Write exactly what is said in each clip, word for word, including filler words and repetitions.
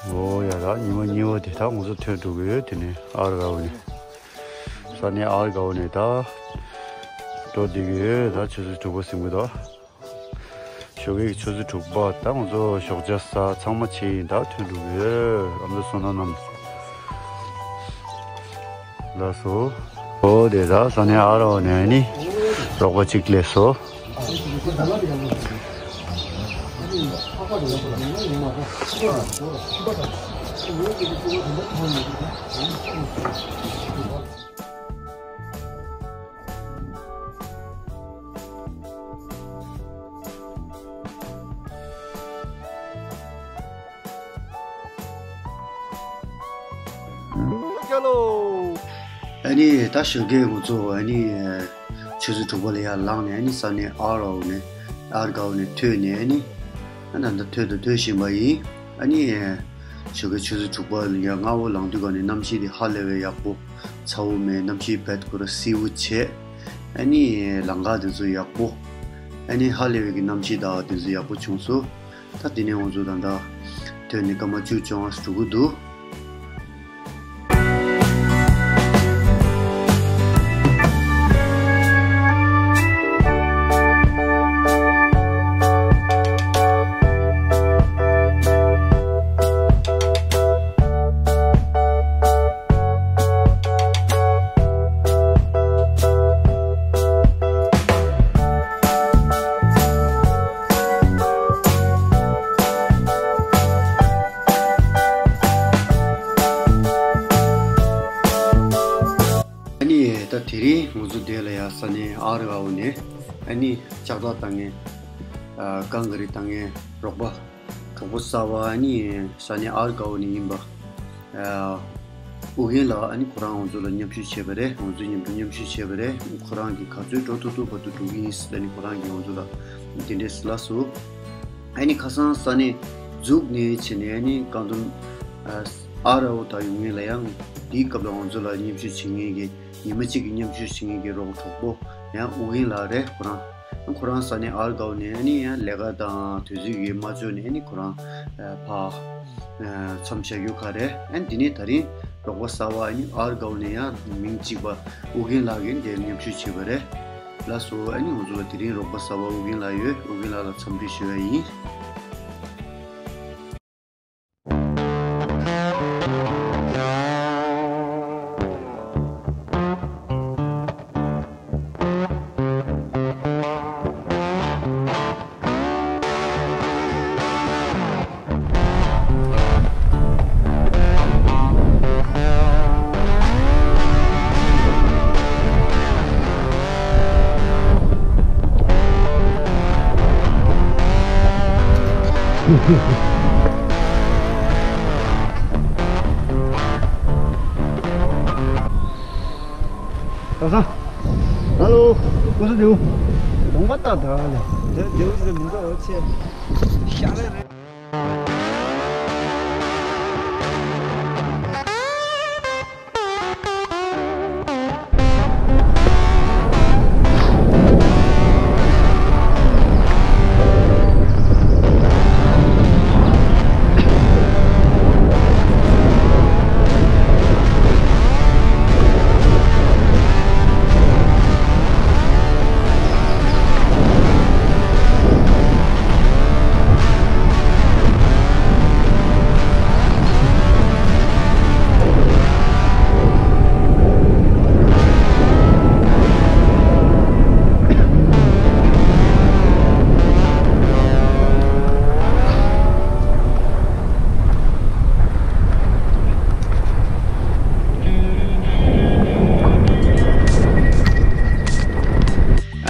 འོ་ཡ། ད་ཉི་མ་གཉིས་པ་དེ་ད་ང་ཚོ་ཐོན་འགྲོ་གི་ཡོད། དེ་ནས་ཨར་གའོ་ནས། ས་གནས་ཨར་གའོ་ནས་ད་འགྲོ་བསྡད་ཀྱི་ཡོད། ད་ཆུ་ཚོད་དྲུག་པ་ཟིན་གྱི་འདུག། ཞོགས་ཀའི་ཆུ་ཚོད་དྲུག་པ། ད་ང་ཚོ་ཞོགས་ཇ་ཟ་ཚང་མ་བྱས་ཡིན། ད་ཐོན་འགྲོ་གི་ཡོད། ཨ་མདོ་བསོད་ནམས་རྣམས། ལགས་སོ། འོ་དེ་ད་ས་གནས་ཨ་རོ་ནས་ནི་རོགས་པ་གཅིག་སླེབས་སོ། ཨ་ནི་ད་ཞོགས་ཀས་ང་ཚོ་ཨ་ནི་ཆུ་ཚོད་དྲུག་པ་ལ་ཡར་ལངས་ནས། ཨ་ནི་ས་གནས་ཨར་གའོ་ནས། ཨར་གའོ་ནས་ཐོན་ནས། ཨ་ནི་ཨ་ད་ལྟ་ཐོན་དང་ཐོན་བཞིན་པ་ཡིན། ཨ་ནི་ཞོགས་ཀའི་ཆུ་ཚོད་དྲུག་པ་ལ་ཡར་སྔ་པོ་ལངས་དུས་ག་ནས་གནམ་གཤིས་དེ་ཧ་ལས་པའི་ཡག་པོ། ཚ་བོ་མེད། གནམ་གཤིས་བེད་ཁོ་ར་བསིལ་བོ་བྱས། ཨ་ནི་ལམ་ཁ་དེ་ཚོ་ཡག་པོ། ཨ་ནི་ཧ་ལས་པའི་གི་གནམ་གཤིས་དང་དེ་ཚོ་ཡག་པོ་བྱུང་སོང་། ད་དེ་ནས་ང་ཚོ་ད་ལྟ་ཐོན་ནས་སྐར་མ་བཅུ་བཅོ་ལྔ་འགྲོ་གི་འདུག། ཨ་ནི་ད་དེ་རིང་ང་ཚོ་འདི་ལ་ཡ་ས་གནས་ཨར་གའོ་ནས་ཨ་ནི་ལྕགས་ཐག་བཏང་མཁན། ཨ་ཀང་ཀ་རི་བཏང་མཁན་རོགས་པ། གྲོགས་པོ་གསར་པ་ཨ་ནི་ས་གནས་ཨར་གའོ་ནས་ཡིན་པ། ཨ་ཨུ་རྒྱན་ལགས་ཨ་ནི་ཁོ་རང་ང་ཚོ་ལ་མཉམ་ཞུགས་བྱས་པ་རེད། ང་ཚོའི་མཉམ་དུ་མཉམ་ཞུགས་བྱས་པ་རེད། ཁོ་རང་གིས་ག་ཚོད་འགྲོ་ཐུབ་ཐུབ་བར་དུ་འགྲོ་གི་ཡིན་ཟེར། ཨ་ནི་ཁོ་རང་གིས་ང་ཚོ་ལ་དེ་འདྲས་ལབ་སོང་། ཨ་ནི་ཁ་སང་ས་གནས་ཛུག་ནས་བྱས་ནས་ཨ་ནི་ཀང་ཏུན་ཨ་ཨར་གའོ་ད་ཡོང་མཁན་ལ་ཡང་དེའི་སྐབས་ལ་ང་ཚོ་ལ་མཉམ་ཞུགས་བྱེད་མཁན་གྱི་ཉི་མ་གཅིག་གི་མཉམ་ཞུགས་བྱེད་མཁན་གྱི་རོགས་གྲོགས་པོ་ཡང་ཨུ་རྒྱན་ལགས་རེད། ཁོ་རང་ཁོ་རང་ས་གནས་ཨར་གའོ་ནས་ཨ་ནི་ཡང་ལས་ཀ་དང་དུས་ཚོད་ཀྱི་མ་ལྕོགས་ནས་ཨ་ནི་ཁོ་རང་ཕར་མཚམས་བཞག་རྒྱུ་ག་རེད། ཨ་ནི་དེ་ནས་ད་རིང་རོགས་པ་གསར་པ་ཨ་ནི་ཨར་གའོ་ནས་ཡང་མིང་གཅིག་པ་ཨུ་རྒྱན་ལགས་ཀྱིས་འདིར་མཉམ་ཞུགས་བྱས་པ་རེད། ལགས་སོ། ཨ་ནི་ང་ཚོ་ལ་དེ་རིང་རོགས་པ་གསར་པ་ཨུ་རྒྱན་ལགས་ཡོད། ཨུ་རྒྱན་ལགས་ལ་འཚམས་འདྲི་ཞུ་ཡ་ཡིན། ཧ་ལོ། ཀུ་སུ་དེའུ། གདོང་པ་ལྟ་དྲག་ལེ། དེ་དེའུ་ཟེར་མི་འདུག་ཨོ་ཆེ། ཤ་རེ་རེ།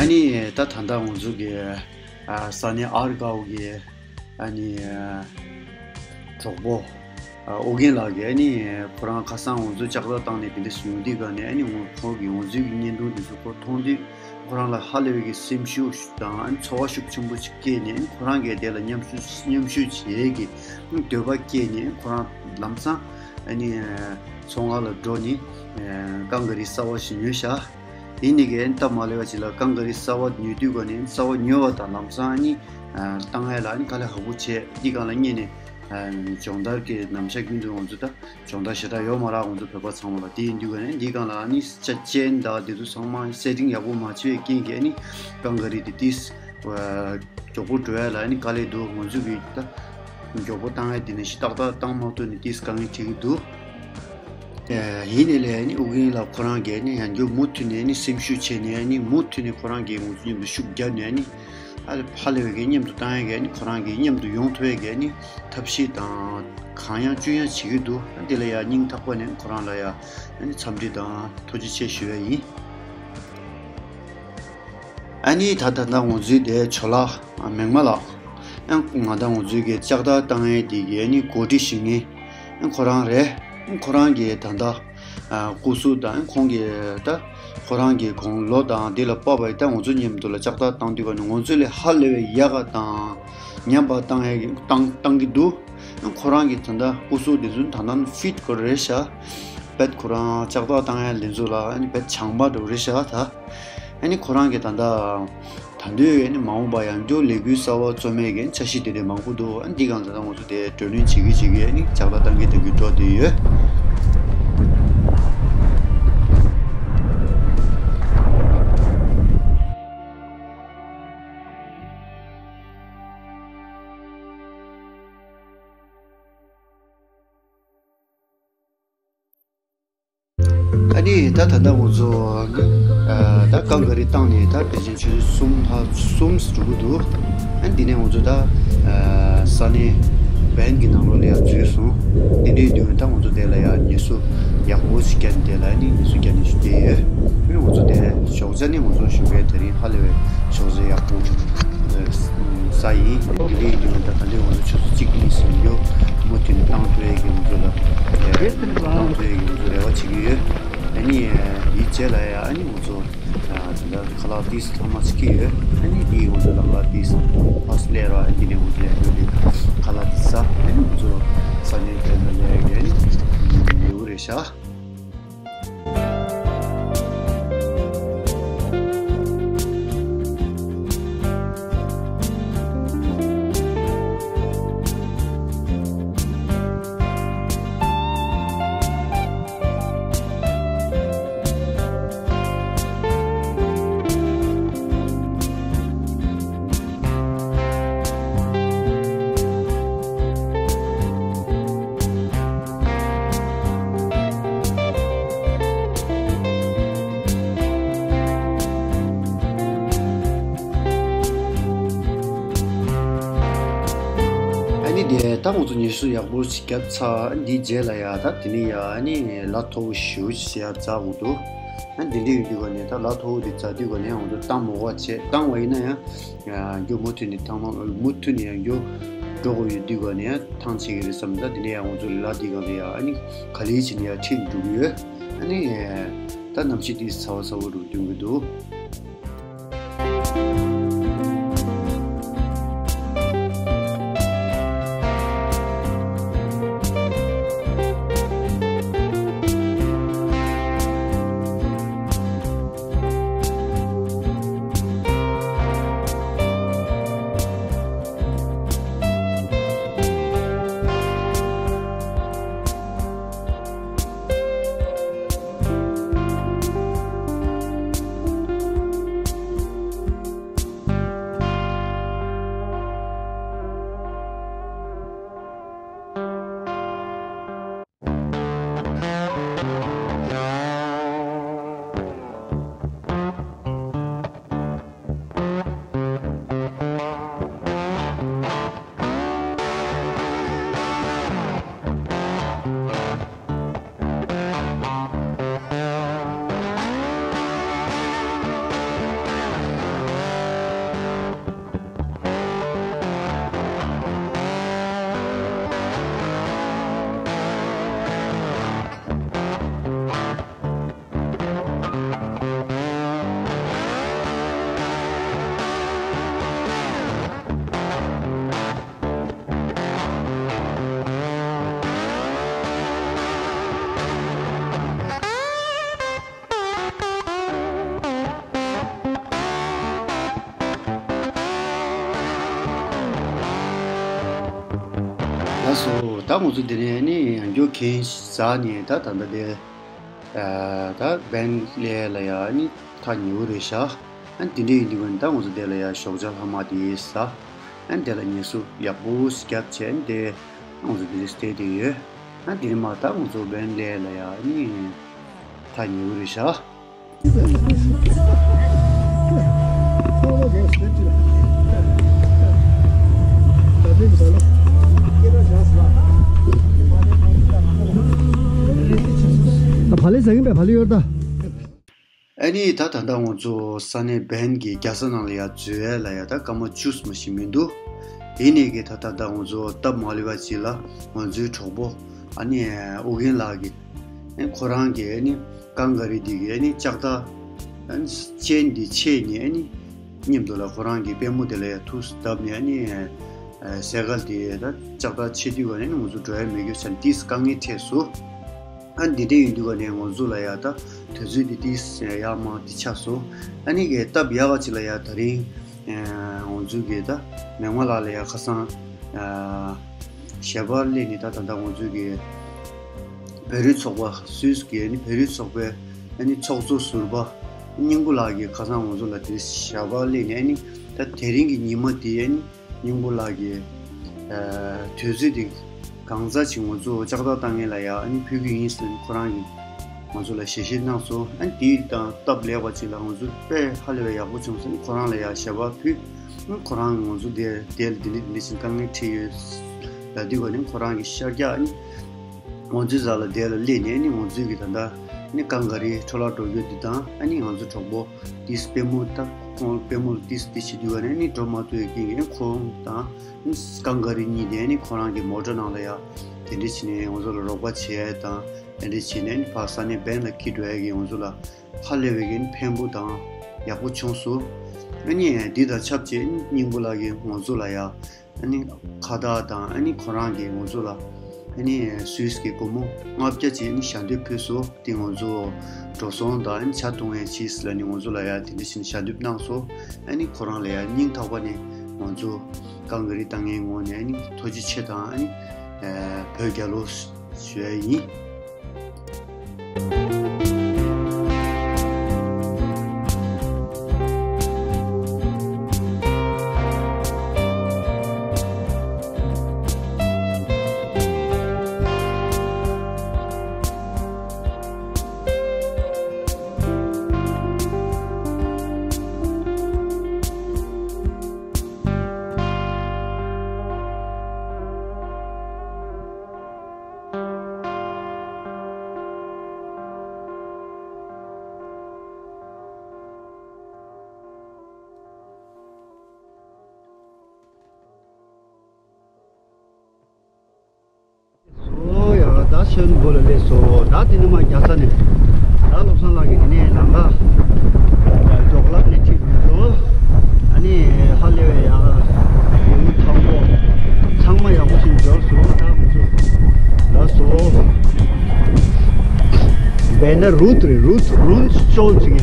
ཨ་ནི་ད་ད་ལྟ་ང་ཚོ་གི་ཨ་ས་གནས་ཨར་གའོ་གི་ཨ་ནི་ཨ་གྲོགས་པོ་ཨ་ཨོ་རྒྱན་ལགས་ཀྱིས་ཨ་ནི་ཁོ་རང་ཁ་སང་ང་ཚོ་ལྕགས་རྟ་བཏང་ནས་དེ་འདྲ་ཞིག་ཡོང་དུས་ག་ནས་ཨ་ནི་ཁོང་གིས་ང་ཚོའི་གི་བརྙན་ཐུང་དེ་ཚོ་ཁོ་མཐོང་དུས་ཁོ་རང་ལ་ཧ་ལས་པའི་གི་སེམས་ཤུགས་དང་ཨ་ནི་ཚོར་བ་ཤུགས་ཆེན་པོ་ཞིག་སྐྱེས་ནས། ཨ་ནི་ཁོ་རང་གིས་དེ་ལ་མཉམ་ཞུགས་མཉམ་ཞུགས་བྱེད་ཡས་ཀྱི་འདོད་པ་སྐྱེས་ནས། ཨ་ནི་ཁོ་རང་ལམ་སང་ཨ་ནི་མཚོ་སྔོན་ལ་འགྲོ་ནས་ཨ་ཀང་ཀ་རི་གསར་པ་ཞིག་ཉོས་ཤག། དེ་ནས་གི་སྟབས་མ་ལེགས་པ་ཅིག་ལ་ཀང་ཀ་རི་གསར་པ་ཉོས་དུས་ག་ནས་གསར་པ་ཉོས་པ་དང་ལམ་སང་ཨ་ནི་ཨ་བཏང་ཡ་ལ་ཨ་ནི་དཀའ་ལས་ཁག་པོ་བྱས། འདི་སྒང་ལ་སྔོན་ནས་ སྦྱོང་བརྡར་གྱི་ནམ་ཞག་རྒྱུན་དུ་ང་ཚོ་ད་སྦྱོང་བརྡར་ཞེ་དྲག་ཡོད་མ་རེད། ང་ཚོ་བོད་པ་ཚང་མ་ལ། དེ་ཡིན་དུས་ཀ་ནས་འདིའི་སྒང་ལ་ཨ་ནི་ཅ་ཅན་དང་དེ་ཚོ་ཚང་མ་སེ་ཊིང་ཡག་པོ་མ་བྱས་པའི་རྐྱེན་གྱིས་ཨ་ནི་ཀང་ག་རི་དེ་ཏིས་མགྱོགས་པོ་འགྲོ་ཡ་ལ་ཨ་ནི་དཀའ་ལས་འདུག། ང་ཚོ་གིས་ད་མགྱོགས་པོ་བཏང་ཡ་དེ་ནས་ཞིག་ཏག་ཏག་བཏང་མ་ཐུབ་ནས་ཏིས་དཀའ་ངལ་འཕྲད་ཀྱི་འདུག། ཡིན་ནའི་ལས་ཨ་ནི་ཨུ་རྒྱན་ལགས་ཁོ་རང་གིས་ཨ་ནི་ཡང་བསྐྱར་མུ་མཐུད་ནས་ཨ་ནི་སེམས་ཤུགས་ཆེ་ནས་ཨ་ནི་མུ་མཐུད་ནས་ཁོ་རང་གིས་ང་ཚོ་མཉམ་དུ་ཤུགས་བརྒྱབ་ནས་ཨ་ནི་ཧ་ལས་པའི་གི་མཉམ་དུ་བཏང་ཡ་གི་ཨ་ནི་ཁོ་རང་གིས་མཉམ་དུ་ཡོང་ཐུབ་ཡ་གི་ཨ་ནི་ཐབས་ཤེས་དང་གང་ཡང་ཅུང་ཡང་བྱེད་ཀྱི་འདུག། ཨ་འདི་ལ་ཡ་སྙིང་ཐག་པ་ནས་ཁོ་རང་ལ་ཡ་ཨ་ནི་འཚམས་འདྲི་དང་ཐུགས་རྗེ་ཆེ་ཞུ་ཡ་ཡིན། ཨ་ནི་ད་ད་ལྟ་ང་ཚོའི་དེ་ཇོ་ལགས་མེག་མ་ལགས། ཡང་ང་ད་ང་ཚོའི་གི་ལྕགས་རྟ་བཏང་ཡས་དེ་གི་ཨ་ནི་འགོ་ཁྲིད་ཞུ་མཁན་ཁོ་རང་རེད། ཁོ་རང་གི་ད་ལྟ་སྐུ་གཟུགས་དང་ཁོང་གི་ད་ཁོ་རང་གི་དགུང་ལོ་དང་དེ་ལ་དཔག་པ་ཡི་ད་ང་ཚོ་མཉམ་དུ་ལ་ལྕགས་རྟ་བཏང་དུས་ག་ནི་ང་ཚོ་ལས་ཧ་ལས་པའི་ཡག་ག་དང་ཉམས་པ་བཏང་ཡས་གི་བཏང་བཏང་གི་འདུག། ཁོ་རང་གི་ད་ལྟ་སྐུ་གཟུགས་དེ་ཚོ་ད་ལྟ་ཕིཊ་ཁོ་རེད་ཤག། བེད་ཁོ་རང་ལྕགས་རྟ་བཏང་ཡ་ལེན་ཚོ་ལ་ཨ་ནི་བེད་བྱང་པ་འགྲོ་རེད་ཤག་ད། ཨ་ནི་ཁོ་རང་གི་ད་ལྟ་ད་དུང་ཨ་ནི་མ་འོངས་པ་ཡང་བསྐྱར་ལས་འགུལ་གསར་བ་རྩོམ་ཡས་ཀྱི་འཆར་གཞི་དེ་འདྲ་མང་པོ་འདུག། ཨ་ནི་འདི་གང་ད་ལྟ་ང་ཚོ་དེ་བགྲོ་གླེང་བྱེད་ཀྱི་བྱེད་ཀྱི་ཨ་ནི་ལྕགས་རྟ་བཏང་གི་བཏང་གི་འགྲོ་བསྡད་ཡོད། ཨ་ནི་ད་ད་ལྟ་ང་ཚོ་ཨ་ད་ཀང་ག་རི་བཏང་ནས་ད་ཕལ་ཆེར་ཆུ་ཚོད་གསུམ་ལྷག་གསུམ་འགྲོ་གི་འདུག། ཨ་འདི་ནས་ང་ཚོ་ད་ཨ་ས་གནས་བན་གྱི་ནང་ལོགས་ལ་ཡར་འཛུལ་སོང་། འདི་འདྲའི་དུས་ད་ང་ཚོ་དེ་ལ་ཡར་ཉལ་ས་ཡག་པོ་ཞིག་བརྒྱབ་ནས་དེ་ལ་ཨ་ནི་ཉལ་ས་བརྒྱབ་ནས་བཞུགས་བསྡད་ཡོད། ཨ་ནི་ང་ཚོ་དེ་ཞོགས་ཇ་ནི་ང་ཚོ་ཞོགས་ཀའི་དེ་རིང་ཧ་ལས་པའི་ཞོགས་ཇ་ཡག་པོ་ས་ཡིན། འདི་འདྲའི་དུས་ད་ད་འདྲའི་ང་ཚོ་ཆུ་ཚོད་གཅིག་གཉིས་ཟིན་རྒྱུ་མུ་མཐུད་ནས་བཏང་ཐུབ་ཡས་ཀྱི་ང་ཚོ་ལ་བཏང་ཐུབ་ཡས་ཀྱི་ང་ཚོ་རེ་བ་བྱེད་ཀྱི་ཡོད། ཨ་ནི་དེའི་རྗེས་ལ་ཡ་ཨ་ནི་ང་ཚོ་ད་ལྟ་ཁ་ལག་ཏིས་ཚང་མ་ཅིག་གི་ཡོད། ཨ་ནི་དེའི་ང་ཚོ་ལ་ཁ་ལག་ཏིས་ཕར་སླེབས་ར། ཨ་ནི་དེ་ནས་ང་ཚོ་ཡ་ཡོད་དེ་ཁ་ལག་ཏིས་ཟ། ཨ་ནི་ང་ཚོ་ས་གནས་དེ་ལ་ལས་ཀྱི་ཨ་ནི་ལེའུ་རེད་ཤག། ཨ་ནི་དེ་ད་ང་ཚོ་ཉལ་ས་ཡག་པོ་ཞིག་བརྒྱབ་ཚར། འདིའི་རྗེས་ལ་ཡ་ད་དེ་ནས་ཡ་ཨ་ནི་ལ་མཐོ་བོ་ཞེ་པོ་ཞིག་ཟེར་ཡ་འཛེག་དགོས་འདུག། ཨ་འདི་འདྲ་ཡོད་དུས་ག་ནས་ད་ལ་མཐོ་བོ་དེ་འཛེག་དུས་ག་ནས་ང་ཚོ་བཏང་མ་དགོས་པ་བྱས། བཏང་བ་ཡིན་ན་ཡང་ཡང་མགྱོགས་མུ་མཐུད་ནས་ཐང་མ་མུ་མཐུད་ནས་ཡང་མགྱོགས་འགྲོ་དགོས་ཡོད་དུས་ག་ནས་ཡང་ཐང་ཆད་ཀྱི་རེད་བསམ། ད་དེ་ནས་ཡང་ང་ཚོ་ལ་འདི་ག་ལ་ཡ་ཨ་ནི་ག་ལེ་བྱས་ནས་ཡ་ཁྲིད་འགྲོ་གི་ཡོད། ཨ་ནི་ད་གནམ་གཤིས་དེ་ཚ་བ་ཚ་བོ་རུ་སྟོན་གྱི་འདུག། སོ། ད་ང་ཚོ་འདི་ནས་ནི་ཡང་རྒྱུ་གན་ཟ་ནས་ད་ད་ད་དེ་ད་བན་ལས་ལ་ཡ་ནི་ཐག་ཉེ་བོ་རེད་ཤག་ཨ་ནི་དེ་འདྲ་ཡིན་དུས་ཀ་ནི་ད་ང་ཚོ་དེ་ལ་ཡ་ཞོགས་ཇ་ལྷག་མ་དེ་ཟ། ཨ་ནི་དེ་ལ་ངལ་གསོ་ཡག་པོ་རྒྱབ་བྱས་ནི་དེ་ང་ཚོ་དེ་རིང་བསྡད་དེ་ཡོད། ཨ་ནི་དེ་རིང་མ་ད་ང་ཚོ་བན་ལས་ལ་ཡ་ནི་ཐག་ཉེ་བོ་རེད་ཤག་ད་བ་ལེ་ཟ་གིན་པས་བ་ལེ་ཡོད་ད། ཨ་ནི་ད་ད་ལྟ་ང་ཚོ་ས་གནས་བན་གྱི་རྒྱལ་ས་ནང་ལ་ཡ་འཛུལ་ཡ་ལ་ཡ་ད་སྐར་མ་བཅུ་ཙམ་ཞིག་མི་འདུག་དེ་ནས་གི་ད་ད་ལྟ་ང་ཚོ་སྟབས་མ་ལེགས་པ་ཅིག་ལ་ང་ཚོའི་གྲོགས་པོ་ཨ་ནི་ཨོ་རྒྱན་ལགས་ཀྱིས་ཨ་ཁོ་རང་གིས་ཨ་ནི་ཀང་ག་རི་འདི་གི་ཨ་ནི་ལྕགས་ཐག་ཨ་ནི་ཅན་འདི་ཕྱེ་ནས་ཨ་ནི་མཉམ་དུ་ལ་ཁོ་རང་གི་པུས་མོ་དེ་ལ་ཡ་ཐུག་བརྡབས་ནས་ཨ་ནི་ཨ་སེ་གལ་དེ་ད་ལྕགས་ཐག་ཆད་དུས་ག་ནས་ང་ཚོ་འགྲོ་ཡ་མེད་རྒྱུ་ཆ་ནས་ཏིས་དཀའ་ངལ་འཕྲད་སོང་། ཨ་འདི་འདྲ་ཡིན་དུས་ག་ནས་ང་ཚོ་ལ་ཡ་ད་དུས་ཚོད་འདི་ཏིས་ཡག་མ་འདི་ཆགས་སོང་། ཨ་ནི་གི་སྟབས་ཡག་ག་ཅིག་ལ་ཡ་ད་རིང་ང་ཚོ་གི་ད་མེག་མ་ལགས་ལ་ཡ་ཁ་སང་ཞལ་པར་སླེབས་ནས་ད་ད་ལྟ་ང་ཚོ་གི་བོད་རིགས་ཚོགས་པ་སུད་སི་གི་ཨ་ནི་བོད་རིགས་ཚོགས་པའི་ཨ་ནི་ཚོགས་གཙོ་ཟུར་པ་སྙིང་པོ་ལགས་ཀྱིས་ཁ་སང་ང་ཚོ་ལ་དེ་ཞལ་པར་སླེབས་ནས་ཨ་ནི་ད་དེ་རིང་གི་ཉི་མ་དེ་ཨ་ནི་སྙིང་པོ་ལགས་ཀྱིས་ཨ་དུས་ཚོད་དེ་གང་ཚ་ཅིག་ང་ཚོ་ལྕགས་ཐག་བཏང་མཁན་ལ་ཡ་ཨ་ནི་ཕུལ་གྱི་ཡིན་ཟེར་ནས་ཁོ་རང་གིས་ང་ཚོ་ལ་ཞལ་བཞེས་གནང་སོང་། ཨ་ནི་དེའི་དང་སྟབས་ལེགས་པ་ཅིག་ལ་ང་ཚོ་དཔེ་ཧ་ལས་པའི་ཡག་པོ་བྱུང་ཟེར་ནས་ཁོ་རང་ལ་ཡ་ཞལ་པར་ཕུལ། ཨ་ནི་ཁོ་རང་གིས་ང་ཚོ་དེ་དེ་ལ་དེ་འདྲ་དེ་འདྲ་ཞིག་དཀའ་ངལ་འཕྲད་ཡོད་ལབ་དུས་ག་ནས་ཁོ་རང་གིས་ཤར་རྒྱག་ཨ་ནི་ང་ཚོའི་རྩ་ལ་དེ་ལ་སླེབས་ནས་ཨ་ནི་ང་ཚོའི་གི་ད་ལྟ་ཨ་ནི་ཀང་ག་རི་འཕྲོ་བརླག་འགྲོ་རྒྱུ་འདི་དང་ཨ་ནི་ང་ཚོ་གྲོགས་པོ་ཏིས་པུས་མོ་ད་ཁོང་པུས་མོ་ལ་ཏིས་ཏིས་བྱེད་དུས་ག་ནས་ཨ་ནི་འགྲོ་མ་ཐུབ་ཡོད་མཁན་གྱི་ཨ་ནི་ཁོང་དང་ཨ་ནི་ཀང་ག་རི་གཉིས་དེ་ཨ་ནི་ཁོ་རང་གི་མོ་ཊ་ནང་ལ་ཡ་དེ་འདྲ་བྱས་ནས་ང་ཚོ་ལ་རོགས་པ་བྱེད་ཡ་དང་། དེ་འདྲ་བྱས་ནས་ཨ་ནི་ཕར་ས་གནས་བན་ལ་འཁྱེར་འགྲོ་ཡ་གི་ང་ཚོ་ལ་ཧ་ལས་པའི་གི་ཨ་ནི་ཕན་པོ་དང་ཡག་པོ་བྱུང་སོང་། ཨ་ནི་འདི་དང་ཆབས་ཅིག་ཨ་ནི་སྙིང་པོ་ལགས་ཀྱིས་ང་ཚོ་ལ་ཡ་ཨ་ནི་ཁ་བཏགས་དང་ཨ་ནི་ཁོ་རང་གིས་ང་ཚོ་ལ་ཨ་ནི་སུད་སི་གི་སྒོར་མོ་ལྔ་བརྒྱ་ཅིག་ཨ་ནི་ཞལ་འདེབས་ཕུལ་སོང་། དེ་ང་ཚོ་འགྲོ་སོང་དང་ཨ་ནི་ཇ་འཐུང་ཡས་ཆེད་ལ་ནི་ང་ཚོ་ལ་ཡ་དེ་འདྲ་བྱས་ནས་ཞལ་འདེབས་གནང་སོང་། ཨ་ནི་ཁོ་རང་ལ་ཡ་སྙིང་ཐག་པ་ནས་ང་ཚོ་ཀང་ག་རི་བཏང་མཁན་ངོས་ནས་ཨ་ནི་ཐུགས་རྗེ་ཆེ་དང་ཨ་ནི་བོད་རྒྱལ་ལོ་ཞུ་ཡ་ཡིན། སོ་ཡ། ད་ཤན་བོ་ལ་སླེབས་སོ། ད་དེ་ནས་མར་རྒྱལ་ས་ནས་ད་བློ་བཟང་ལགས་ཀྱིས་དེ་ནས་ལམ་ཁ་མགྱོགས་ལམ་ནས་ཁྲིད་འགྲོ། ཨ་ནི་ཧ་ལས་པའི་ཡ་ཡུལ་ཐང་པོ་ཚང་མ་ཡག་པོ་ཞིག་འབྱོར་སོང་། ད་ང་ཚོ་ལ་སོ། བན་ན་རུད་རེད། རུད་རུད་ཅོན་ཅིག་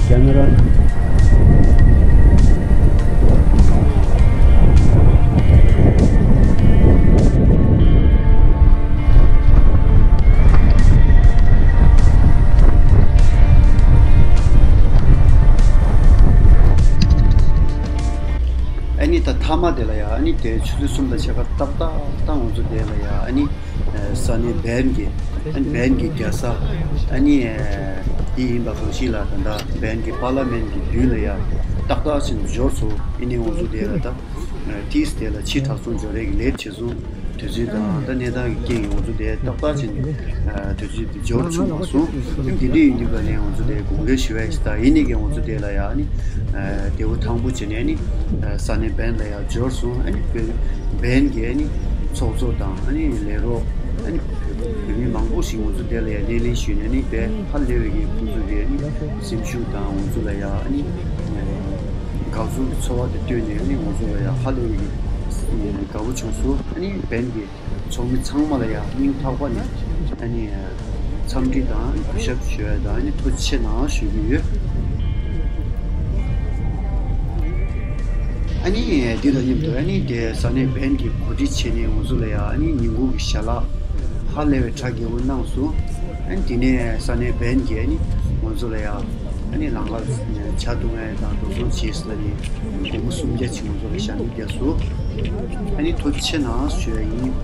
གི་རྒྱ་ནག་རང་། ཨ་ནི་ད་མཐའ་མ་དེ་ལ་ཡ་ཨ་ནི་དེ་ཆུ་ཚོད་གསུམ་དང་ཕྱེད་ཀ་ཏག་ཏག་ཏག་ང་ཚོ་དེ་ལ་ཡ་ཨ་ནི་ས་གནས་བན་གྱི་ཨ་ནི་བན་གྱི་རྒྱལ་ས་ཨ་ནི་འདི་ཡིན་པ་གང་ཞིག་ལ་ད་ལྟ་བན་གྱི་པར་ལ་མེན་གྱི་མདུན་ལ་ཡ་ཏག་ཏག་ཕྱིན་འབྱོར་སོང་། ཨ་ནི་ང་ཚོ་དེ་ལ་ད་ཏིས་དེ་ལ་ཕྱི་དྲག་ཚུགས་འབྱོར་རེ་གི་ལེབ་བྱེད་སོང་། དུས་ཚོད་དང་ད་གནས་སྟངས་ཀྱི་རྐྱེན་གྱིས་ང་ཚོ་དེ་ཏག་ཏག་ཕྱིན་དུས་ཚོད་དེ་འབྱོར་ཚུགས་མ་སོང་། ཨ་ནི་དེ་འདྲ་ཡིན་དུས་ག་ནས་ང་ཚོ་དེ་དགོངས་འགལ་ཞུ་བ་ཡིན། ད་ཡིན་ནི་གི་ང་ཚོ་དེ་ལ་ཡ་ཨ་ནི་དེ་བོ་ཐང་པོ་བྱས་ནས་ཨ་ནི་ས་གནས་བན་ལ་ཡ་འབྱོར་སོང་། ཨ་ནི་བན་གྱི་ཨ་ནི་ཚོགས་གཙོ་དང་ཨ་ནི་ལས་རོགས་ཨ་ནི་བོད་མི་མང་པོ་ཞིག་ང་ཚོ་དེ་ལ་ཡ་སྣེ་ལེན་ཞུས་ནས་ཨ་ནི་དཔེ་ཧ་ལས་པའི་གི་ཁོང་ཚོ་གི་ཨ་ནི་སེམས་ཤུགས་དང་ང་ཚོ་ལ་ཡ་ཨ་ནི་དགའ་ཚོར་གྱི་ཚོར་བ་དེ་བཏོན་ནས་ཨ་ནི་ང་ཚོ་ལ་ཡ་ཧ་ལས་པའི་གི་དགའ་པོ་བྱུང་སོང་། ཨ་ནི་བན་གྱི་ཚོགས་མི་ཚང་མ་ལ་ཡ་སྙིང་ཐག་པ་ནས་ཨ་ནི་འཚམས་འདྲི་དང་གུས་ཞབས་ཞུ་ཡ་དང་ཨ་ནི་ཐུགས་རྗེ་ཆེ་གནང་ཞུ་གི་ཡོད། ཨ་ནི་འདི་དང་མཉམ་དུ་ཨ་ནི་དེ་ས་གནས་བན་གྱིས་གོ་སྒྲིག་བྱས་ནས་ང་ཚོ་ལ་ཡ་ཨ་ནི་ཉིན་གུང་གི་ཞལ་ལག་ཧ་ལས་པའི་གྲ་རྒྱས་པོ་གནང་སོང་། ཨ་ནི་དེ་ནས་ས་གནས་བན་གྱིས་ཨ་ནི་ང་ཚོ་ལ་ཡ་ཨ་ནི་ལང་ཀར་ཇ་འཐུང་ཡ་དང་འགྲོ་སོང་བྱེད་ཟེར་ནས་སྒོར་མོ་སུམ་བརྒྱ་ཅིག་ང་ཚོ་ལ་ཞལ་འདེབས་བརྒྱབ་སོང་། ཨ་ནི་ཐུགས་རྗེ་ཆེ་གནང་ཞུ་ཡ་ཡིན།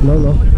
ལོ་ལོ།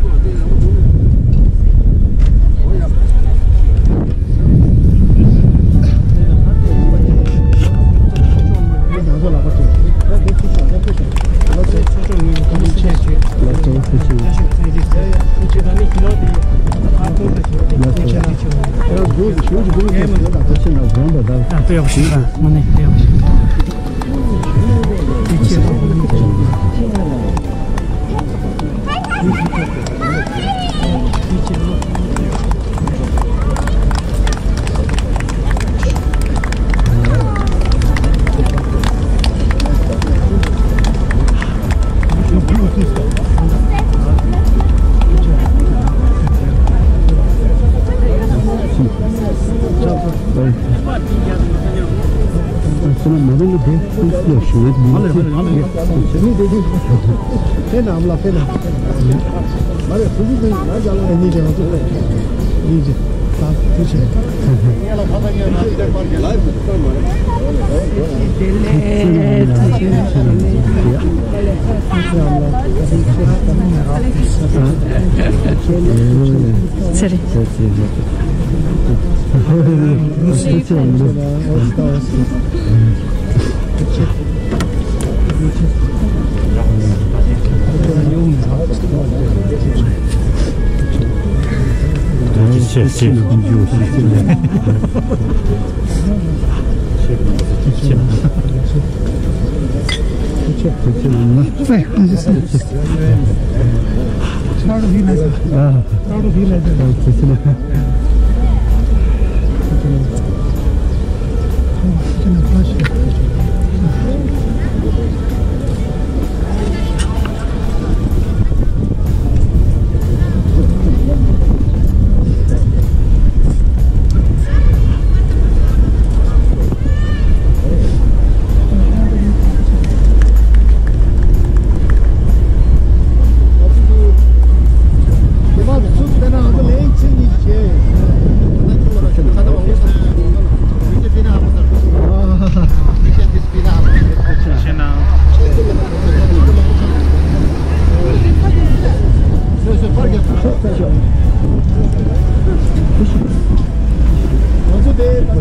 ཚེ་རིང་། ང་ཚོ་དེ་ད་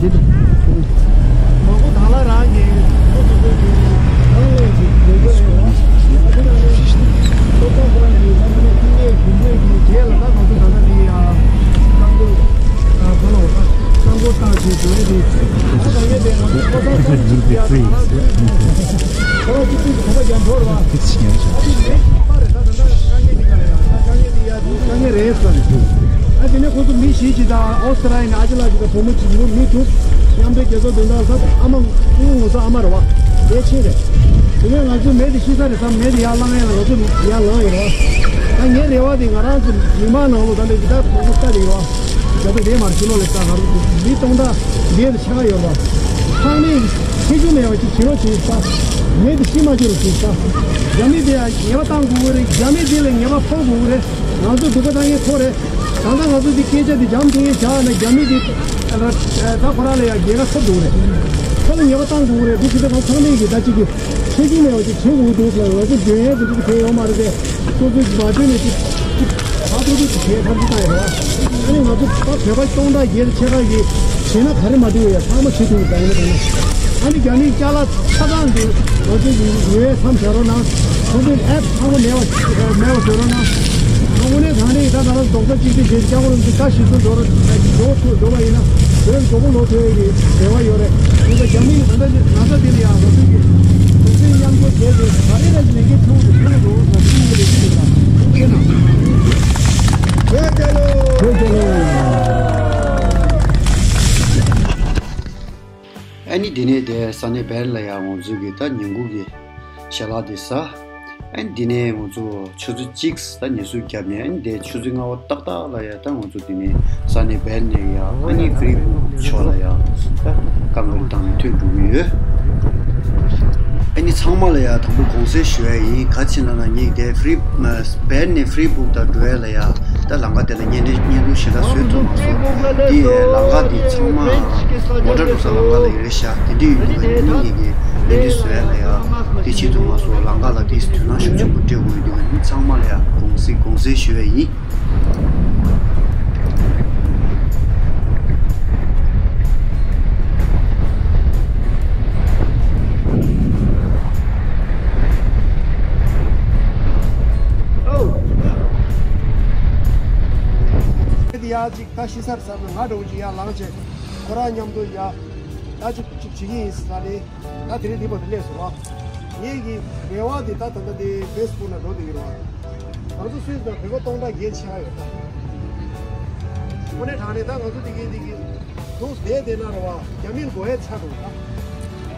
ལྟ་མང་པོ་དང་ལ་རང་གི་ཁོ་ཚོ་ཚོ་གི་ནང་ལས་ཀྱི་འགྲོ་རྒྱུ་རེད་བ། ཨ་ནི་ནང་ནས་ཏོག་ཙམ་ཁོ་རང་གི་ས་གནས་ཀུན་གྱི་གུང་ཁྲན་གྱི་རྗེས་ལ་ད་ང་ཚོ་ད་ལྟ་འདི་ཡ་རྐང་འཁོར་ཨ་ཁོ་ལ་རྐང་འཁོར་བཏང་བྱས་འགྲོ་ཡི་རེད། ད་ད་ངས་དེ་ང་ཚོ་ཁོ་ཚོ་ཚོ་གི་ཡ་ད་ང་རང་ཚོའི་ཁོ་རང་ཚོ་ཚོ་གི་གོམ་པ་རྒྱབ་འགྲོ་རེད་བ། ཨ་ནི་ནས་ཁོ་པ་རེད་ད་ད་ད་དཀའ་ངལ་འདི་ག་རེད་ཡ་ད་དཀའ་ངལ་འདི་ཡ། དཀའ་ངལ་རེད་ཟེར། ཨ་དེ་ནས་ཁོ་ཚོ་མི་བཞི་ཅིག་དང་ཨོ་སི་ཏྲ་ལི་ཡ་ནས་ཨ་ཅེ་ལགས་ཅིག་དང་བུ་མོ་གཅིག་མི་དྲུག་མཉམ་འབྲེལ་རྒྱལ་ཚོགས་མདུན་ཐང་ས་ཨ་མ་སྐུ་ངོ་ངོ་ས་ཨ་མ་རེད་བ། ཡས་ཆེན་རེད། དེ་ནས་ང་ཚོའི་མེ་དེ་ཤི་ས་རེད་ས་མེ་དེ་ཡར་བསླང་ཡ་ལ་ང་ཚོ་ཡར་ལངས་ཡོད་རེད་བ། ད་ངའི་རེ་བ་དེ་ང་རང་ཚོ་མི་མང་ནང་ལོ་ད་ལྟ་ཡི་ད་ཁོང་ཚོ་ལྟ་དེ་ཡོད་བ། རྒྱ་ཚོ་དེ་མར་ཕྱི་ལོགས་ལ་ལྟ་ང་རང་ཚོ་མི་སྟོང་ཕྲག་བརྒལ་དུ་ཆགས་ཡོད་རེད་བ། ཚང་མས་ཆེ་ཆུང་མེད་པ་ཅིག་བྱེད་རོགས་བྱེད་ས། མེ་དེ་ཤི་མ་བཅུག་རོགས་བྱེད་ས། རྒྱ་མི་དེ་ཡང་ཉེས་པ་བཏང་དགོས་ཀྱི་རེད། རྒྱ་མི་དེ་ལ་ཉེས་པ་ཕོག་དགོས་ཀྱི་རེད། ང་ཚོ་སྡུག་པ་བཏང་མཁན་ཁོ་རེད། ད་ལྟ་ང་ཚོ་འདི་སྐད་ཆ་འདི་འཇམ་ཐུང་ངེ་བཞག་ན་རྒྱ་མི་འདི་ད་ཁོ་རང་ལ་ཡང་རྒྱལ་ཁ་ཐོབ་འདུག་རེད། ཁོ་ལ་ཉེས་པ་བཏང་འདུག་རེད། འདི་ཞིག་ད་ང་ཚང་མས་ཀྱི་ད་ཅིག་གི་ཆེ་ཆུང་མེད་པ་ཅིག་བྱེད་དགོས་འདུག་ཟེར། ང་ཚོ་འཇོན་ཡས་འདི་ཚོ་གི་དེ་ཡོད་མ་རེད་དེ། སོ་སོའི་མ་འཇོན་ནས་ཅིག་ཅིག་ཕར་ཐུག་ཐུག་ཅིག་བྱས་ཐབས་ཤེས་བཏང་ཡོད་རེད་བ། ཨ་ནི་ང་ཚོ་ད་བོད་པ་སྟོང་ཕྲག་བརྒྱད་ཅུ་ཕྱེད་ཀ་གི་བྱས་ན་ག་རེ་མ་འགྲིག་ཡོད་ཡ་ཚང་མ་བྱེད་ཐུབ་ཡོད་ད་ཡིན་ན་ད་ཡིན་ན། ཨ་ནི་རྒྱ་མིའི་ཅ་ལག་ཆ་ཚང་འདི་ང་ཚོ་ཡོད་ཡ་མཚམས་བཞག་རོགས་གནང་། ཁོང་ཚོས་ཨེབ་ཚང་མ་མེད་པ་མེད་པ་བཟོ་རོགས་གནང་། དངོས་གནས་དྲང་གནས་ད་ང་རང་རྡོག་རྩ་གཅིག་སྒྲིལ་བྱས་སྐྱབས་མགོན་རིན་པོ་ཆེ་བཀའ་ཞིག་གསོ་འགྲོ་རོགས་འགྲོ་ཐུབ་འགྲོ་བ་ཡིན་ན་བོད་མགྱོགས་པོ་ལོག་ཐུབ་ཡ་གི་རེ་བ་ཡོད་རེད། ཁོང་ཚོ་རྒྱ་མིའི་ང་ཚོ་ང་ཚོ་དེ་ལ་ཡང་ང་ཚོ་གི་ང་ཚོའི་མཉམ་འགྲོ་བྱས་ཏེ་ག་རེ་རེད་ལས་འགན་ཆུང་དུ་ཆུང་དུ་འགྲོ་བ་ཐུབ་ཡོད་རེད་ཅེས་ལ་ཐུགས་རྗེ་གནང་། བོད་རྒྱལ་ལོ། བོད་རྒྱལ་ལོ། ཨ་ནི་འདི་ནས་དེ་ས་གནས་སྦེར་ལ་ཡང་ང་ཚོའི་གི་ད་ཉིན་གུང་གི་ཞལ་ལག་དེ་ཟ། ཨ་ནི་འདི་ནས་ང་ཚོ་ཆུ་ཚོད་གཅིག་ད་ཉི་ཤུ་བརྒྱབ་ནས། ཨ་ནི་དེ་ཆུ་ཚོད་ལྔ་པ་ཏག་ཏག་ལ་ཡང་ད་ང་ཚོ་འདི་ནས་ས་གནས་སྦེར་ནས་ཡང་ཨ་ནི་ཧྥི་རི་བུག་ཕྱོགས་ལ་ཡང་ད་རྐང་འཁོར་བཏང་ནས་ཐོན་འགྲོ་གི་ཡོད། ཨ་ནི་ཚང་མ་ལ་ཡང་དང་པོ་དགོངས་སེལ་ཞུ་ཡ་ཡིན། ག་ཅི་ལབ་ན་ངས་དེ་ཧྥི་རི་སྦེར་ནས་ཧྥི་རི་བུག་དང་འགྲོ་ཡ་ལ་ཡ། ད་ལམ་ཁ་དེ་ལ་བརྙན་འཕྲིན་བརྙན་ཐུང་ཞེ་དྲག་བཟོས་ཐུབ་མ་སོང་། དེ་ཡི་ལམ་ཁ་དེ་ཚང་མ་མོ་ཊ་འགྲོ་ས་ལམ་ཁ་ལ་ཡོད་རེད་ཤག་དེ་འདྲ་ཡོད་དུས་ཨ་ནི་ངེད་ཀྱིས་བརྙན་འཕྲིན་བཟོ་ཡ་ལ་ཡ་དེ་བྱེད་ཐུབ་མ་སོང་། ལམ་ཁ་ལ་དེ་དོ་སྣང་ཤུགས་ཆེན་པོ་སྤྲད་དགོས་ཡོད་དུས་ཨ་ནི་ཚང་མ་ལ་ཡ་དགོངས་སེལ་དགོངས་སེལ་ཞུ་ཡ་ཡིན། ཡ་ཅིག་ད་ཤི་སར་སར་ན་ང་འདྲ་བོ་ཅིག་ཡར་ལངས་བྱས་ཁོ་རང་མཉམ་དུ་ཡ་ད་ཅིག་ཅིག་བྱེད་ཀྱི་ཡིན་ཟེར་ནས་ད་དེ་རིང་འདི་བར་དུ་སླེབས་སོང་བ། ངེད་ཀྱི་རེ་བ་འདི་ད་ད་ལྟ་དེ་ཕེ་སི་བུག་ལ་འགྲོ་བསྡད་ཀྱི་རེད་བ། ང་ཚོ་སུད་སི་དང་བོད་པ་སྟོང་ཕྲག་བརྒྱད་ཆགས་ཡོད་ད། དངོས་གནས་དྲང་གནས་ད་ང་ཚོ་འདི་གའི་འདི་གི་འདུག་བསྡད་བསྡད་ན་རེད་བ། རྒྱ་མིར་མགོ་ཡས་ཚར་འགྲོ་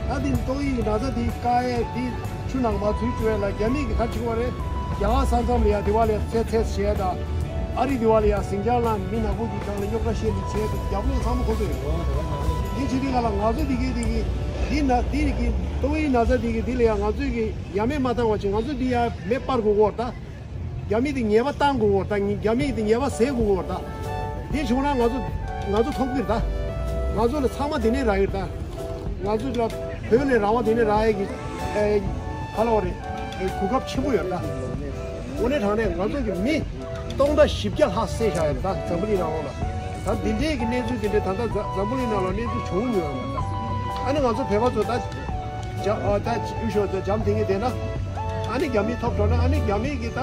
ད། ད་འདི་ཏོག་དབྱིབས་ཀྱི་ན་ཚ་འདི་བཀག་ཡས་འདི་ཆུ་ནང་མར་འཛུལ་བཅུག་ཡས་ལ་རྒྱ་མི་གི་ག་རེ་བྱེད་ཀྱི་ཡོད་རེད། རྒྱ་གར་ས་མཚམས་ལ་ཡ་འདི་བ་ལ་ཡ་ཚེ་ཚེ་བྱས་ད། ཨ་རི་འདི་བ་ལ་ཡ་ཟིང་ཆ་ལ་མི་ནག་པོ་གི་སྒང་ལ་རྙོག་དྲ་བཤད་འདི་བྱས་ད་རྒྱབ་ལོགས་ཚང་མ་ཁོ་ཚོ་ཡོད། འདི་བྱེད་དུས་ག་ལ་ང་ཚོ་འདི་གི་འདི་གི་འདི་ན་འདི་གི་ཏོག་དབྱིབས་ན་ཚ་འདི་གི་འདི་ལ་ཡ་ང་ཚོས་གི་ཡ་མེད་མ་བཏང་བ་ཅིག་ང་ཚོ་འདི་ཡ་མེ་སྤར་དགོས་ཀྱི་ཡོད་རེད་ད། རྒྱ་མི་དེ་ཉེས་པ་བཏང་དགོས་ཀྱི་ཡོད་རེད་ད། རྒྱ་མི་དེ་ཉེས་པ་ཟད་དགོས་ཀྱི་ཡོད་རེད་ད། དེ་བྱུང་ན་ང་ཚོ་ང་ཚོ་ཐོབ་ཀྱི་རེད་ད། ང་ཚོ་ལ་ཚང་མ་དེ་ནས་རག་ཡོད་རེད་ད། ང་ཚོ་ལ་བོད་ནས་རང་དབང་དེ་ནས་རག་ཡས་ཀྱི་ཨེ་ག་ལབ་དགོས་རེད། ཨེ་གོ་སྐབས་ཆེན་པོ་ཡོད་རེད་ད། དངོས་གནས་དྲང་གནས་ང་ཚོ་གི་མི་སྟོང་ཕྲག་བཞི་བརྒྱ་ལྷག་བསད་བཞག་ཡོད་རེད་ད། འཛམ་བུ་གླིང་རང་དབང་ལ། ད་འདི་འདྲས་ཀྱི་གནས་ཚུལ་དེ་འདྲས་ད་ལྟ་འཛམ་བུ་གླིང་ནང་ལ་གནས་ཚུལ་བྱུང་མྱོང་ཡོད་རེད་ད། ཨ་ནི་ང་ཚོ་བོད་པ་ཚོ་ད། འཇམ་ཨ་ད་ཡུལ་ཤུལ་དུ་འཇམ་ཐིང་ངེ་བསྡད་ན། ཨ་ནི་རྒྱ་མི་ཐོབ་འགྲོ་ན་ཨ་ནི་རྒྱ་མི་གི་ད་ད་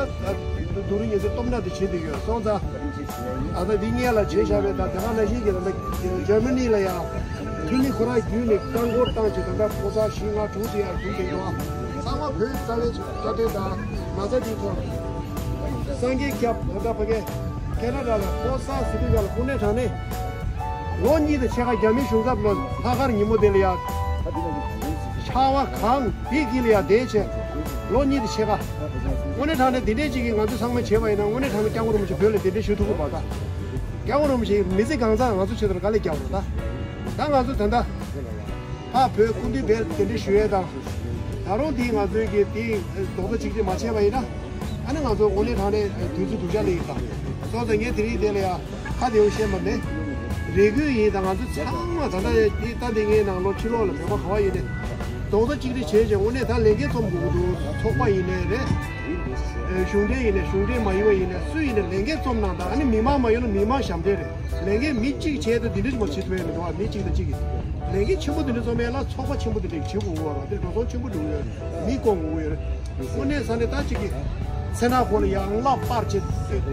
སྡུག་རུས་ངེས་ཚེ་སྟོབས་ན་དེ་བྱེད་དུ་ཡོད་སོང་ཙང་། ཨ་ད་འདི་སྔོན་ལ་བྱས་བཞག་པའི་ད་དེ་ག་ནང་བཞིན་གྱི་ད་ལྟ་འཇར་མ་ནི་ལ་ཡང་འཐུས་མི་ཁོ་རང་བརྒྱུད་ནས་རྐང་འཁོར་བཏང་བྱས་ད་ལྟ་ཕོ་གསར་བཞི་ལྔ་དྲུག་དེ་ཡང་བྱུང་བསྡད་འདུག་ཚང་མ་བོད་རྩ་བའི་རྩ་དོན་དང་ན་ཚ་འདིའི་ཐོག་སངས་རྒྱས་སྐྱབས་ད་ལྟ་ཕ་གི་ཁེ་ན་ཌ་ལ་ཕོ་གསར་ཟེར་དུས་ག་ལ་དངོས་གནས་དྲང་གནས། ལོ་གཉིས་དང་ཕྱེད་ཀ་རྒྱ་མིའི་གཞུང་ཚབ་ལ་ལྷག་དཀར་ཉིན་མོ་དེ་ལ་ཡ། ཆར་པ་གང་དེ་དཀྱིལ་ལ་ཡ་བསྡད་བྱས། ལོ་གཉིས་དང་ཕྱེད་ཀ་དངོས་གནས་དྲང་གནས་དེ་འདྲས་ཅིག་གིས་ང་ཚོས་ཚང་མས་བྱས་པ་ཡིན་ན་དངོས་གནས་དྲང་གནས་སྐྱབས་མགོན་རིན་པོ་ཆེ་བོད་ལ་གདན་འདྲེན་ཞུ་ཐུབ་ཀྱི་མ་རེད་ད། སྐྱབས་མགོན་རིན་པོ་ཆེ་མི་ཚེ་གང་ཚང་ང་ཚོ་ཆེད་དུ་དཀའ་ལས་བརྒྱབ་རེད་ད། ད་ང་ཚོ་ད་ལྟ། ད་བོད་སྐུ་མདུན་དེར་གདན་འདྲེན་ཞུ་ཡས་དང་། ད་རུང་དེ་ང་ཚོའི་གི་དེ་རྡོག་རྩ་གཅིག་སྒྲིལ་མ་བྱས་པ་ཡིན་ན། ཨ་ནི་ང་ཚོ་དངོས་གནས་དྲང་གནས་དུས་ཚོད་སྡུག་ཅག་ལ་ཡིན་ད། སོང་ཙང་ངས་དེ་རིང་དེ་ལ་ཡ་ཁ་བདེ་བོ་བཤད་པ་མེད། རེ་སྐུལ་ཡིན་ད། ང་ཚོ་ཚང་མ་ད་ལྟ་ཡ་དེ་ད་དེ་ངའི་ནང་ལོགས་ཕྱི་ལོགས་ལ་བོད་པ་ག་བ་ཡིན་ནས་རྡོག་རྩ་གཅིག་སྒྲིལ་བྱས་བྱས་དངོས་གནས་ད་ལས་འགན་རྩོམ་དགོས་ཀྱི་འདུག་ཚོགས་པ་ཡིན་ནའི་རེད། གཞུང་འབྲེལ་ཡིན་ནའི་གཞུང་འབྲེལ་མ་ཡིན་པ་ཡིན་ནའི་སུ་ཡིན་ནའི་ལས་འགན་རྩོམ་གནང་དང་། ཨ་ནི་མི་མང་མ་ཡོང་ན་མི་མང་ཞབས་འདྲེན་རེད། ལས་འགན་མི་གཅིག་བྱས་ཏེ་འདི་འདྲ་ཞིག་མ་བྱེད་ཐུབ་ཡ་མི་འདུག་ཨ་མི་གཅིག་དང་གཅིག་གིས་ལས་འགན་ཆེན་པོ་འདི་འདྲ་རྩོམ་ཡ་ལ་ཚོགས་པ་ཆེན་པོ་འདི་འདྲ་བྱེད་དགོས་ཀྱི་ཡོད་རེད། འདི་འགྲོ་སོང་ཆེན་པོ་འགྲོ་གི་ཡོད་རེད། མི་སྐོང་དགོས་ཀྱི་ཡོད་རེད། དངོས་གནས་ས་གནས་ད་གཅིག་གིས་ཚེ་ནག་ཁོ་ལ་ཡང་ལག་པར་བྱེད་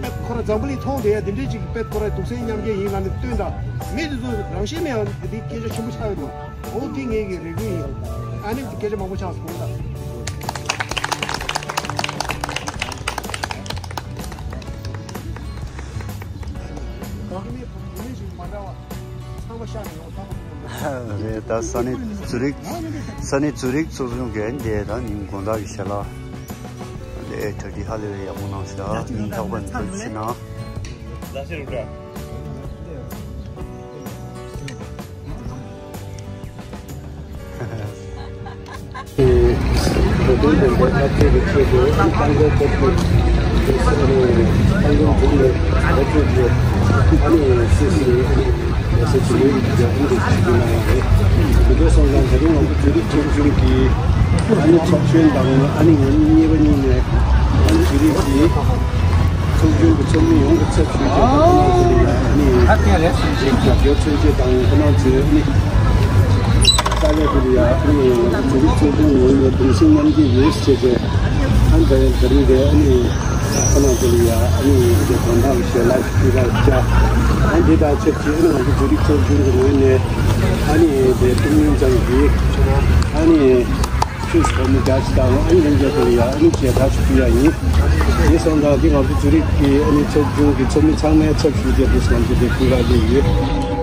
ཨེ་ཁོ་ར་འཛམ་བུ་གླིང་མཐོང་བསྡད་ཡ་འདི་འདྲ་གཅིག་གིས་དཔེ་ཁོ་ར་སྡུག་སྲན་མཉམ་སྐྱེད་ཡིན་ལབ་ནས་སྟོན་དང་། མི་འདི་ཚོ་རང་ཤེད་མེད་ཡ་འདི་སྐད་ཆ་ཆེན་པོ་ཆགས་ཡོད་འདུག་འོ་དེ་ངེད་ཀྱི་རེ་སྐུལ་ཡིན། ཨ་ནི་སྐད་ཆ་མང་པོ་ཆགས་སོང་ད། རེད་ད། ས་གནས་ཛུ་རིག་ས་གནས་ཛུ་རིག་ཚོགས་ཆུང་གིས་འདི་ད་ཉིན་དགོང་དག་གི་ཞལ་ལག་འདི་ཨེ་ཐར་ཊི་ཧ་ལས་པའི་ཡག་པོ་གནང་ཤག་ཉིན་རྟག་པར་འདི་ཕྱི་ནང་། བོད་དོན་ལྡན་པའི་འཐབ་རྩོད་ཀྱི་ཆེད་དུ་ཨ་ནི་རྐང་འཁོར་སྟོབས་ཤུགས་ཀྱི་ས་ནས་རྐང་འཁོར་འཛུགས་ནས་འཐབ་རྩོད་ཀྱི་ཨ་ནི་སྲིད་ཞིའི་ཡ་སེ་ཇི་ལུའི་རྒྱབ་ལྗོངས་དེ་ཞུ་རྒྱུ་གནང་ཡོད་རེད། དེ་འདྲ་སོང་ཙང་ད་རིང་ང་ཚོ་ཛུ་རིག་ཚོགས་ཆུང་གིས་ཨ་ནི་ཚོགས་གཞོན་དང་ཨ་ནི་ང་གཉིས་པ་གཉིས་ནས་ཨ་ནི་ཛུ་རིག་གི་ཚོགས་ཆུང་གི་ཚོགས་མི་ཡོངས་ཀྱི་ཚབ་ཞུས་ཏེ་ཁོ་རང་ཚོ་ལ་ཡ་ཨ་ནི་རྒྱབ་སྐྱོར་མཚོན་བྱེད་དང་ཁོ་རང་ཚོའི་ཨ་ནི་དཀའ་ལས་དེ་ལ་ཡ་ཨ་ནི་ང་ཚོ་ཛུ་རིག་ཚོགས་ཆུང་ངོས་ནས་གདུང་སེམས་མཉམ་སྐྱེད་ཡོད་ཟེར་བྱས་ཨ་ནི་ད་རིང་འདིར་ཨ་ནི་ཁོ་རང་ཚོ་ལ་ཡ་ཨ་ནི་དགོང་དག་གི་ཞལ་ལག་ཞིག་ཕུལ་བར་བྱ། ཨ་ནི་དེ་དང་ཆབས་ཅིག་ཨ་ནི་ང་ཚོ་ཛུ་རིག་ཚོགས་ཆུང་གི་ངོས་ནས་ཨ་ནི་དེ་ཏུང་ཡུན་ཚང་གིས་ཨ་ནི། ཚུགས་སྒོར་མོ་བརྒྱ་ཅིག་དང་ཨ་ནི་ལྷན་རྒྱས་ཚོ་ལ་ཡ་ཨ་ནི་བརྒྱ་ཕྲག་ཅིག་ཕུལ་ཡ་ཡིན། དེ་སོང་ཙང་འདི་ང་ཚོ་ཛུ་རིག་གི་ཨ་ནི་ཚོགས་ཆུང་གི་ཚོགས་མི་ཚང་མའི་ཚབ་ཞུས་ཏེ་འདུག་ང་ཚོ་འདི་ཕུལ་རག་གི་ཡོད།